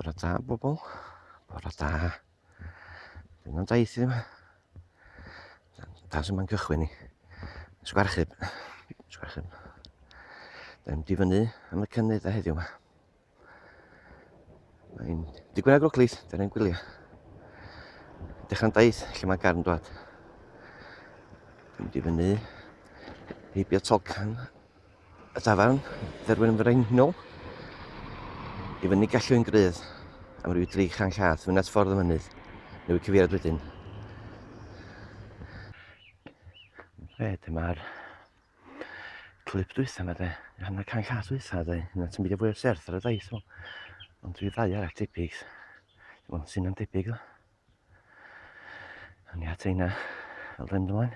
Bore da, bobl. Bore da. Dyna'n daith i yma. Da sy'n ma'n cychwyn ni. Sgwarchub. Sgwarchub. Da ni'n mynd i fyny am y cynnydd a heddiw yma. Mae'n digwydd ag roglith, da ni'n gwylio. Dechrau'n daith lle mae garn dwad. Dwi'n mynd i fyny heibio tolcan y dafarn, dderwyn yn frenhinol, i fyny gallwy'n grydd am ryw 300 llath, fyny at ffordd y mynydd, newid cyfeiriad wedyn. Be, dyma'r clip dwytha yma de, hanner can llath dwytha de, yna ti'n beidio fwy o serth ar y daith, ond dwi ddau arall tebyg, wel, sy'n debyg o. O'n i at heina fel dwi'n ymlaen.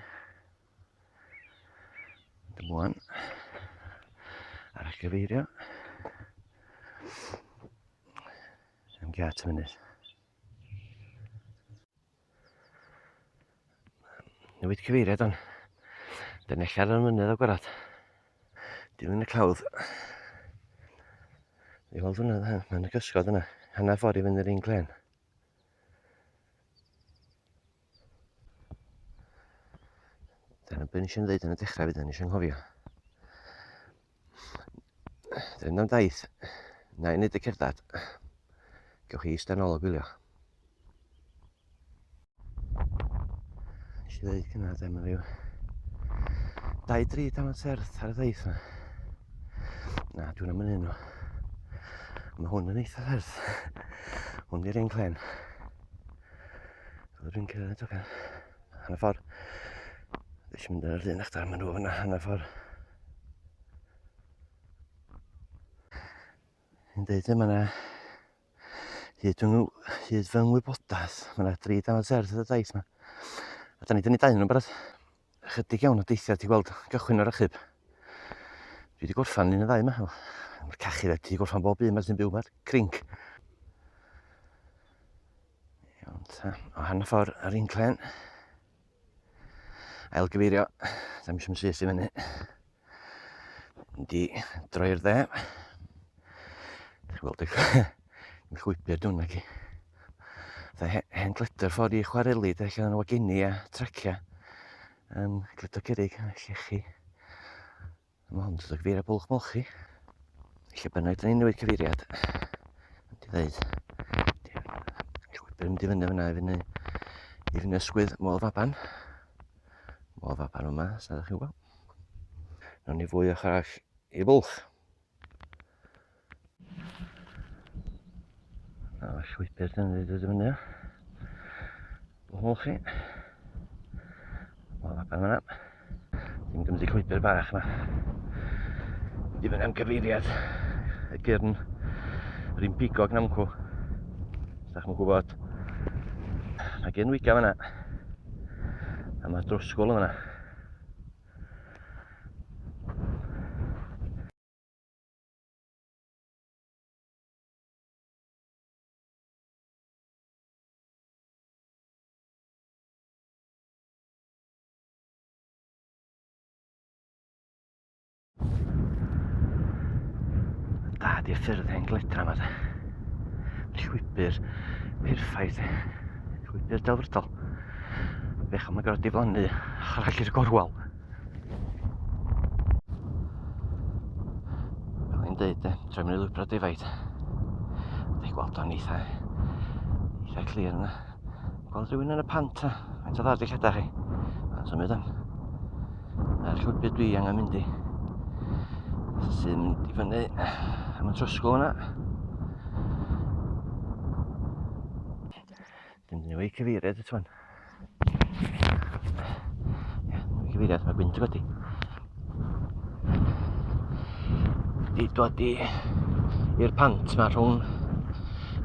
Ymlaen. Arall gyfeirio. Am giat y mynydd. Newid cyfeiriad o'n. Dyna lle ar y mynydd o gwarad. Dilyn y clawdd. I weld hwnna, mae'n y gysgod yna. Hanner ffordd i fynd i'r un clen. Dyna beth nes i'n dweud yn y dechrau fydd, nes i'n nghofio. Dyna am daith, na i wneud y cerdded. Gewch chi eistedd nôl a gwylio. Nes i ddweud cynna, de, mae rhyw 2-3 tamad serth ar y daith yma. Na, dwi'n am yn un o. Mae hwn yn eitha serth. Hwn di'r un clen. Fel dwi'n cyrraedd y tocan. Hanner ffordd. Dwi eisiau mynd ar yr un achdar, maen nhw fyna hanner ffordd. Yn dweud yma na hyd, hyd fy ngwybodaeth, mae yna dri dafad serth ar y daith yma. A da ni dynnu dau nhw'n barod. Ychydig iawn o deithiau ti'n gweld gychwyn o'r achub. Dwi wedi gorffan un o ddau yma. Mae'r cachu dwi wedi gorffan bob un yma sy'n byw yma. Crinc. Iawn ta. O hanner ffordd ar un clen. Ailgyfeirio. Ddim eisiau syth i fyny. Mynd i droi'r dde. Chi'n gweld y llwybr dwi'n ac i. Fatha hen gledr ffordd i chwareli, de, lle o'n wagenni a tracia. Um, gledo cerrig, llechi. Mae hwn dod o gyfeiriad bwlch molchi. Lle bynnag da ni'n newid cyfeiriad. Mynd i ddeud. Llwybr mynd i fyny fyna i fyny i fyny ysgwydd Moel Faban. Moel Faban yma, os nad ydych chi'n gwybod. Nawn ni fwy ochr arall i bwlch. A llwybr dyn ni dod i fyny. Bwlch chi. Wel, faban yna. Ddim gymryd y llwybr bach yma. Mynd i fyny am gyfeiriad y gyrn. Yr un pigog na mwcw. Os da chi'n gwybod. Mae gen wiga fyna. A mae drwsgwl yna. Da di'r ffyrdd hen gledra yma de. Llwybr perffaith. Llwybr delfrydol. Bechod mae gorfod diflannu arall i'r gorwel. Fel i'n deud de, troi mewn i lwybrau defaid. Dwi'n gweld o'n eitha, eitha clir yna. Gweld rhywun yn y pant na. Faint o dda di lleda chi. Mae'n symud am. Na'r llwybr dwi angen mynd i. Sy'n mynd i fyny am y trwsgwl yna. Dwi'n mynd i newid cyfeiriad eto fan. Ie, newid cyfeiriad, mae gwynt yn godi. Di dod i i'r pant ma rhwng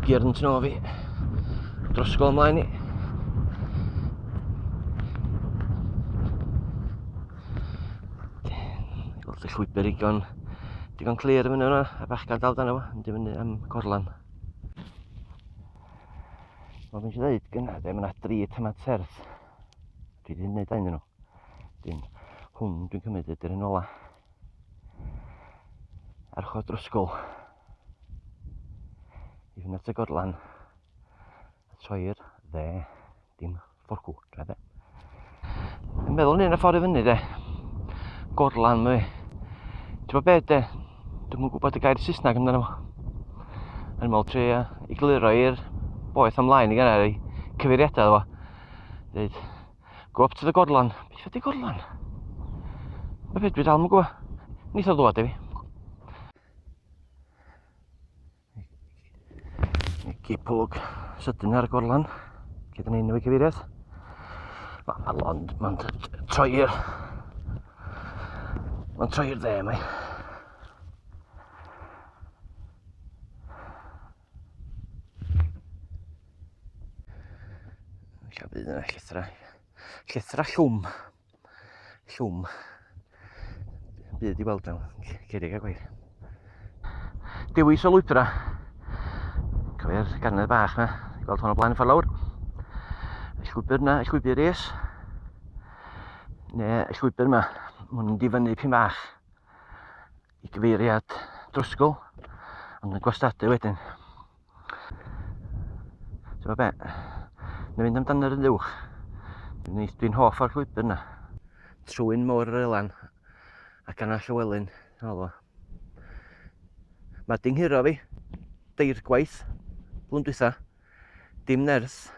Gyrn tu nôl fi. Drosgol ymlaen i. Gweld y llwybr digon, digon clir yn fyny yna, a bachgan dal dan efo, yn fyny am gorlan. Fel dwi'n dweud gynna, de, mae yna dri tamad serth. Dwi wedi gwneud un nhw. Dyn, hwn dwi'n cymryd ydy'r un ola. Archod drysgol. I fyny. Fyny at y gorlan. Troi i'r dde. Dim fforcw, troi dde. Yn meddwl yn un y ffordd i fyny de. Gorlan mwy. Ti'n gwybod beth de? Dwi'm yn gwybod y gair Saesneg amdano fo. Yn meddwl trio i gliro i'r boeth ymlaen i gynnar i cyfeiriadau fo. Dweud, go up to the Gorlan. Beth ydy Gorlan? Mae beth dwi dal yn gwybod. Nith o ddwad i fi. Gipolwg sydyn ar y gorlan. Gyda ni newid cyfeiriad. Mae lond, mae'n troi i'r... Mae'n troi i'r dde, mae. Ella bydd yna llithra. Llithra llwm. Llwm. Byd i weld mewn cerrig a gwair. Dewis o lwybrau. Cofio'r garnedd bach na, gweld hwn o blaen y ffordd lawr. Y llwybr na, y llwybr is. Neu y llwybr yma, mae'n mynd i fyny pyn bach i gyfeiriad drysgol, ond yn gwastadu wedyn. Ti'n be? Na fynd amdan yr uwch. Dwi'n dwi hoff o'r llwybr yna. Trwy'n môr yr Elan ac yna Llywelyn. Mae ding hiro fi deirgwaith blwyddyn dwytha. Dim nerth,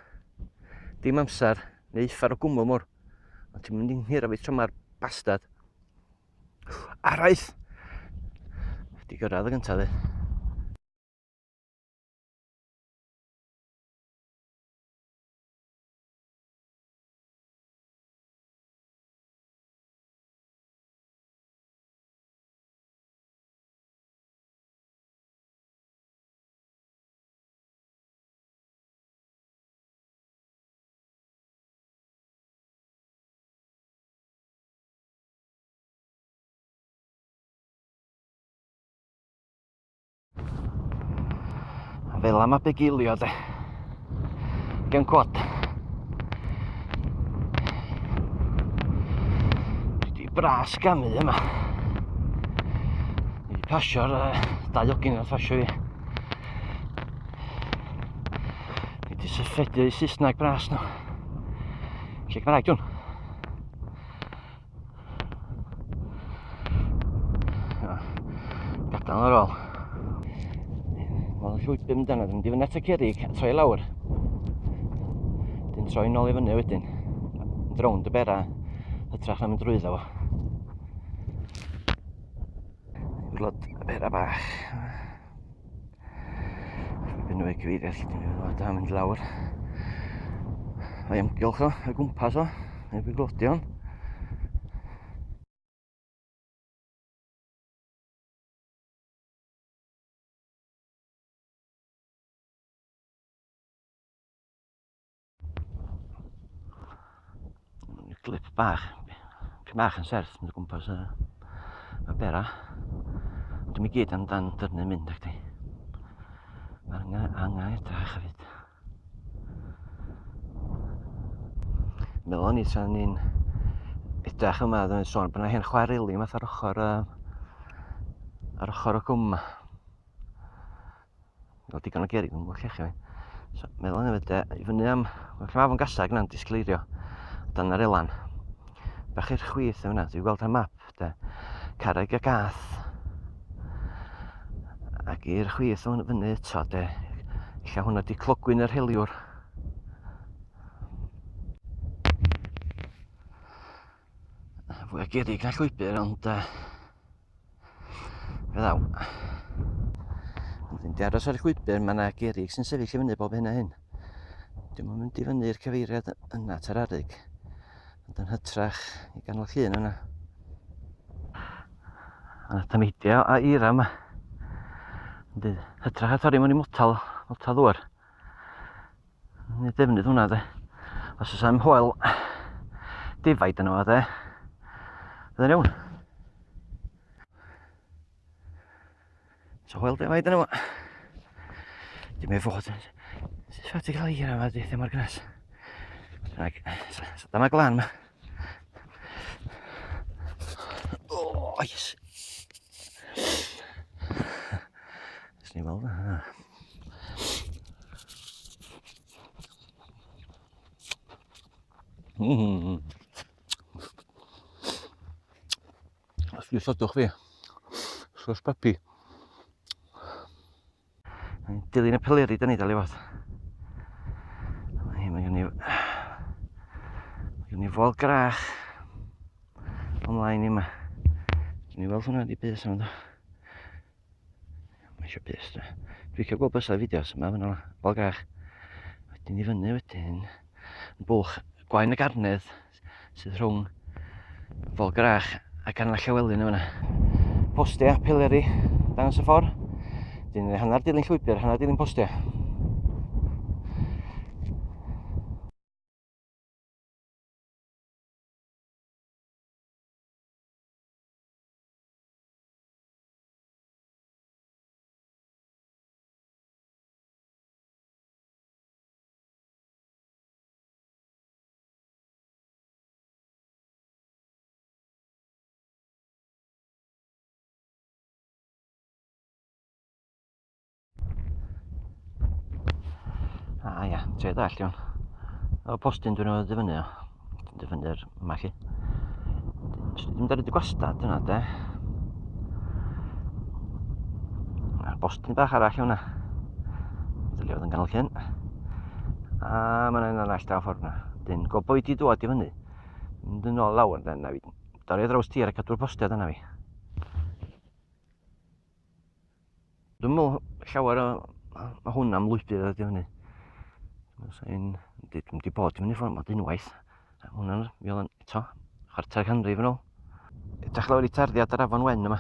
dim amser, neu uffar o gwmwl môr. Ond ti'n mynd i'n hiro fi tro mae'r bastard. Araith! Di gyrraedd y gyntaf, dde. Fel am a begilio de. Gen cwad. Dwi di bras gamu yma. Dwi di pasio'r uh, dau ogyn nath pasio fi. Dwi di syffedu Saesneg bras nhw. Lle Cymraeg dwi'n? Gadael ar ôl. Mae'n llwybr mynd yna, dwi'n mynd i fyny at y cerrig a troi lawr. Dwi'n troi nôl i fyny wedyn. Mynd rownd y bera, hytrach na mynd drwyddo fo. Gwlad y bera bach. Llwybr nhw i cyfeiriad lle dwi'n mynd a mynd lawr. Mae amgylch o, o gwmpas o, neu byglodion. Glip bach, pyn bach yn serth mynd o gwmpas y, y bera. Ond dwi'n gyd amdan dyrnu mynd ac di. Mae'r angen, angen edrych hefyd. Meddwl ni tra ni'n edrych yma, dwi'n sôn bod yna hen chwareli math ar ochr, ar ochr y cwm yma. Fel digon o gerrig yn gwybod llechi fi. So, meddwl hefyd de, i fyny am, wel, lle mae afon Gasag yna'n disgleirio, dan yr elan. Bach i'r chwith yna, dwi'n gweld ar map, de, carreg y gath. Ac i'r chwith o'n fyny eto, de, lle hwnna di clogwyn yr heliwr. Fwy o gerrig na llwybr, ond uh, Fe ddaw. Ond di aros ar y llwybr, mae yna gerrig sy'n sefyll i fyny bob hyn a hyn. Dwi'n mynd i fyny i'r cyfeiriad yna at yr arig. Ond yn hytrach i ganol llun yna. Yna tameidiau a eira yma. Ond hytrach a torri mewn i motal, motal ddŵr. Nid defnydd hwnna de. Os oes am hoel defaid yno fo de, fydde'n iawn. So hoel defaid yno fo. Dim ei fod. Sut ffordd ti'n cael eira yma, di ddim mor gynnes. Ac, so dyma glan yma. Oh, yes. Nes ni weld yna. Ysgwysodwch fi. Sos papi. Dilyn y peleri da ni dal i fod. Mae gen i... Mae gen i fol grach ymlaen i yma. Dwi'n i weld hwnna di bus yma do. Mae eisiau bus da. Dwi'n cael gweld bysau fideos yma fyna fol grach. Wedyn i fyny wedyn. Bwlch Gwaun y Garnedd sydd rhwng Folgrach a Ganol Llywelyn yma. Postiau, pileri, dangos y ffordd. Dyn hanner dilyn llwybr, hanner dilyn postiau. A ia, tre ddall iawn. O postyn dwi'n oedd dyfynnu o. Dwi'n dyfynnu'r yma chi. Swn i ddim ar y gwastad yna de. A'r bostyn bach arall yna. Dylio oedd yn ganol llyn. A mae'n un arall draw ffordd yna. Dyn gobo i di dŵad i fyny. Mynd yn ôl lawr yna fi. Dorri draws tir a cadw'r postiad yna fi. Dwi'n meddwl llawer o... Mae hwn am lwybr ydy fyny. Dwi'n Dwi'n di bod i fyny ffordd, mae'n unwaith. Hwnna'n, mi oedd eto, chwarter canrif yn ôl. Edrych lawr i tarddiad yr afon wen yma.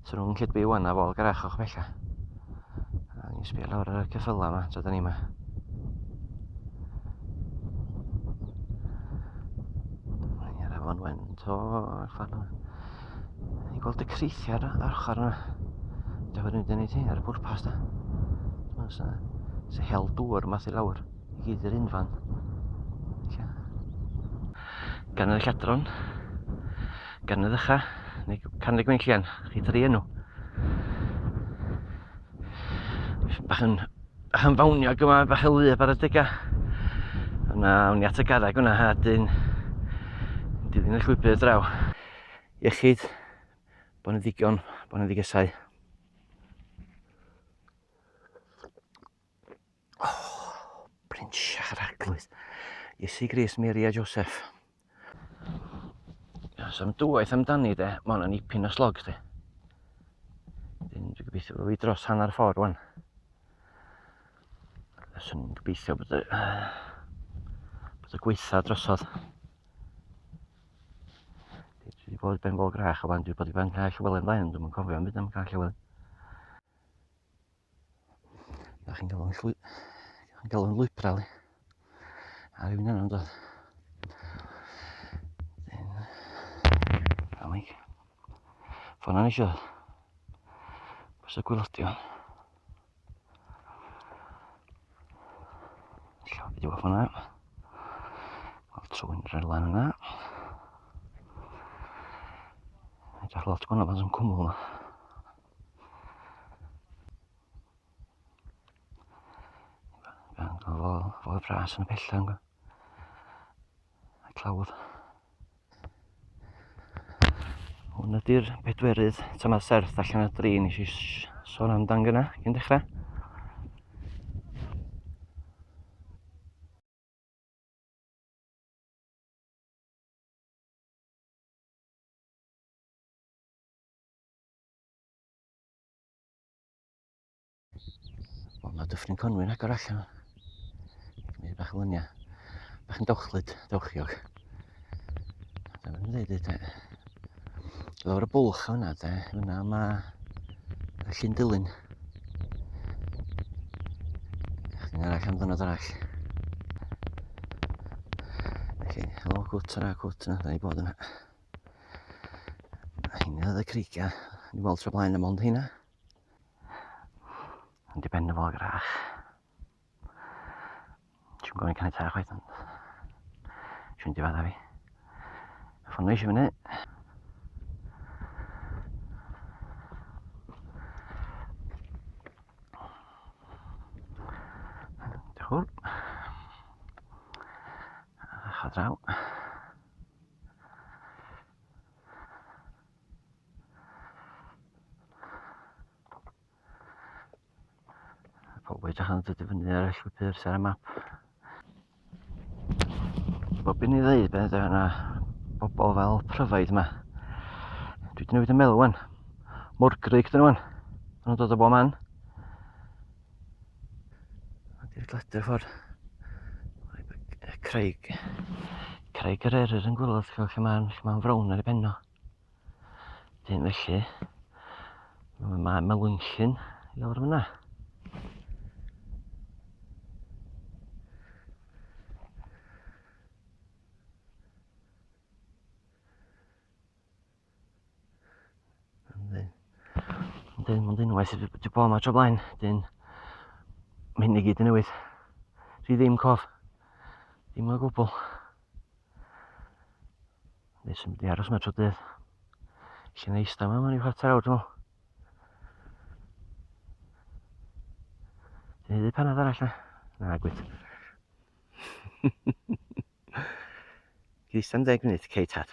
So rhwng Lledby Iwan a Fol Garach o'ch bella. A ni'n sbio lawr ar y ceffylau yma, tra da ni yma. Yr afon wen to, ffordd yma. Ni'n gweld y creithiau ar yr ochr yna. Dwi'n mynd i wneud hyn ar y pwrpas da. Dwi'n meddwl hel dŵr math i lawr i gyd i'r unfan. Gan y lladron, gan y ddycha, neu Carneg Gwenllian, chi dri enw. Bach yn, bach yn fawniog yma, bach yn wlyb ar adegau. Yna, awn ni at y garreg yna, a dyn, dilyn y llwybr draw. Iechyd, boneddigion, boneddigesau. Oh, Prinsiach yr Arglwydd. Iesu Grist, Mary a Joseph. Os am dwywaith amdani de, mae hwnna'n ipyn o slog de. Dwi'n gobeithio bod fi dros hanner ffordd wan. Swn i'n gobeithio bod y, bod y gweitha drosodd. Dwi wedi bod i Ben Fol Grach o fan, dwi wedi bod i Ben Cae Llywelyn blaen, dwi'n cofio am byd am Cae Llywelyn. Da chi'n gael o'n llwy... chi'n gael o'n lwybrau li. A rhywun yna'n dod. A mig. Ffordd na eisiau. Bys y gwylodion. Llaw beth yw hwnna. Wel, trwy'n rhywle yna. Edrych lot gwahanol fan sy'n cwmwl yma. Fo, fo fras yn y pella yn A clawdd. Hwn ydy'r pedwerydd tamaid serth allan o dri nes i sôn amdan gyna cyn dechrau. Wel, mae Dyffryn Conwy'n agor allan. Gwneud bach o luniau. Bach yn dawchlyd, dawchiog. Dyma nhw'n dweud, de. Lawr y bwlch hwnna, de. Hwnna mae y llyn dilyn. Chdi'n arall am ddynod arall. Felly, helo cwt yna, cwt yna, da ni bod yna. A hynna oedd y creigiau. Ni weld tro blaen am ond hynna. Yn di ben y fo grach. Ti'n gofyn caniatâ chwaith, ond... Siwn di fadda fi. Ffôn eisiau fyny. Diolch. draw. Pobl edrych yn dod i fyny ar y llwybr sy'n ar y map. Bob un i ddeud beth yna bobl fel pryfaid yma. Dwi wedi newid y meddwl wan. Morgrug dyn nhw wan. Maen nhw'n dod o bob man. Ydy'r gladr ffordd. Craig. Craig yr eryr yn gwylod lle mae'n lle mae'n frown ar ei benno. Dyn felly, mae Melynllyn i lawr fyna. Yndyn. Yndyn, ond unwaith sydd wedi bod yma tro blaen, dyn, mae hyn i gyd yn newid. Dwi ddim cof. Ddim o gwbl. Nes yn mynd i aros yma tro dydd. Lle na eistedd yma, mae'n rhyw chwarter awr, dwi'n meddwl. Dwi'n neud panad arall na? Na, gwyd. Gyd am 10 munud, cei tad.